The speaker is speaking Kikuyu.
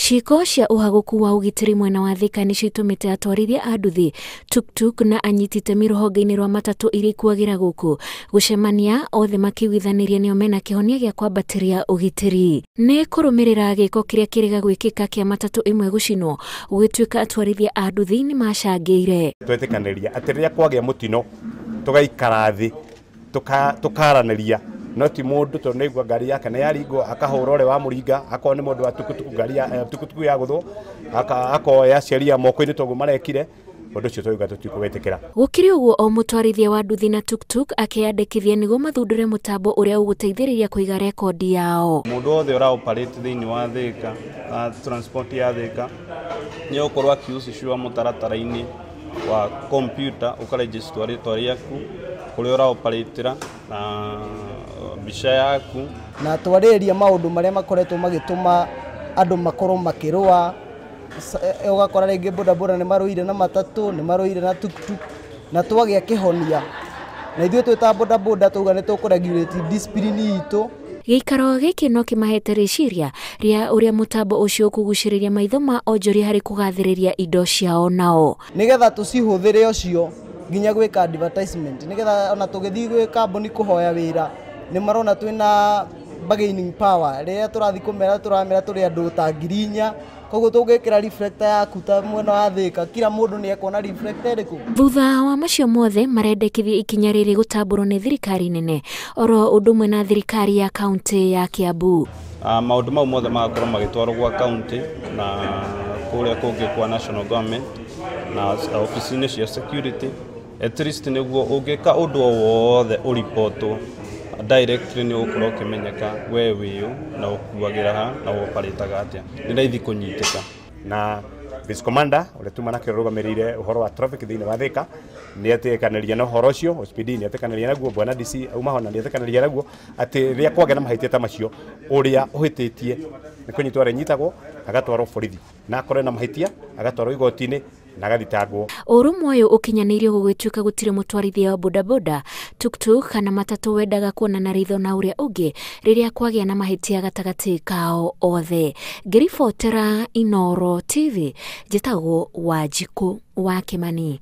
Ciĩko cia ũhagũku wa ũgitĩri mwena wa Thika nĩcio itũmĩte atwarithia a nduthi, tuktuk na anyiti itemi rũhonge-inĩ rwa matatũ iria ikuagĩra gũkũ gũcemania othe makĩiguithanĩria nĩo mena kĩhonia gĩa kwambatĩria ũgitĩri. Nĩ kũrũmĩrĩra gĩko kĩrĩa kĩrĩga gwĩkĩka kĩa matatũ ĩmwe gũcinwo gũgĩtuĩka atwarithia a nduthi nĩ macangĩire. Twetĩkanĩria atĩ rĩrĩa kwagĩa mũtino tũgaikara thĩ tũkaranĩria, no ti mũndũ tondũ nĩaigua ngari yake nĩ yaringwo akahũra ũrĩa wa mũringa, akorwo nĩ mũndũ wa tukutuku ngari ya tukutuku ya gũthwo akoya sheria moko-inĩ toguo marekire. Ũndũ ũcio twauga tũtikũwĩtĩkĩra. Gũkĩrĩ ũguo o mũtwarithia wa nduthi na tuktuk akĩyandĩkithia nĩguo mathundũre mũtambo ũrĩa ũgũteithĩrĩria kũiga rekondi yao. Mũndũ wothe ũra operate thĩinĩ wa Thika, transport ya Thika, nĩ ũgũkorwo akĩhusishwo mũtaratara-inĩ wa computer, ũkarejistwo rĩtwa rĩaku, kũrĩa ũra operatĩra na mbica yaku. Na twarĩrĩria maũndũ marĩa makoretwo magĩtũma andũ makorwo makĩrũa, ũgakora rĩngĩ bodaboda nĩ marũire na matatũ, nĩ marũire na tuktuk, na twagĩa kĩhonia. Na ithuĩ twĩ ta bodaboda twauga nĩ tũkũregulate discipline itũ. Gĩikaro gĩkĩ no kĩmahete rĩciria rĩa ũrĩa mũtambo ũcio ũkũgucĩrĩria maitho ma onjoria harĩ kũgathĩrĩria indo ciao nao. Nĩgetha tũcihũthĩre ũcio nginya gwĩka advertisement, nĩgetha ona tũgĩthiĩ gwĩ kambuni kũhoya wĩra nĩ marona twĩna bargaining power. Rĩrĩa tũrathiĩ kũmera tũramera tũrĩ andũ ta 4,000, koguo tũngĩkĩra reflector yaku ta mwena wa Thika, kila mũndũ nĩ ekuona reflector ĩrĩkũ. Thutha wa macio mothe marendekithia ikinya rĩrĩ gũtambũrwo nĩ thirikari nene oro ũndũ ũmwe na thirikari ya kaunti ya Kiambu. Maũndũ mau mothe magakorwo magĩtwarwo gwa kaunti na kũrĩa kũngĩ kwa national government na ofici-inĩ cia security, at least nĩguo ũngĩka ũndũ o wothe ũribotwo directly nĩ ũgũkorwo ũkĩmenyeka we wĩũ na ũkuagĩra ha na ũoparĩtaga atĩa, nĩ raithi kũnyitĩka. Na Vice Commander ũrĩa tuma nake ũrũgamĩrĩire ũhoro wa traffic thĩinĩ wa Thika nĩ etĩkanĩria na ũhoro ũcio, OCPD nĩ etĩkanĩria naguo, bwana DC auma hona nĩ etĩkanĩria naguo atĩ rĩrĩa kwagĩa na mahĩtia ta macio ũrĩa ũhĩtĩtie nĩ kũnyitwo arĩnyitagwo agatwarwo borithi, na akorwo na mahĩtia agatwarwo igoti-inĩ na agathitangwo. Ũrũmwe ũyũ ũkinyanĩirio gũgĩtuĩka gũtirĩ mũtwarithia wa bodaboda, tuktuk kana matatũ wendaga kuonana ritho na ũrĩa ũngĩ rĩrĩa kwagĩa na mahĩtia gatagatĩ kao othe. Ngĩribotera Inooro TV, njĩtagwo Wanjikũ wa Kĩmani.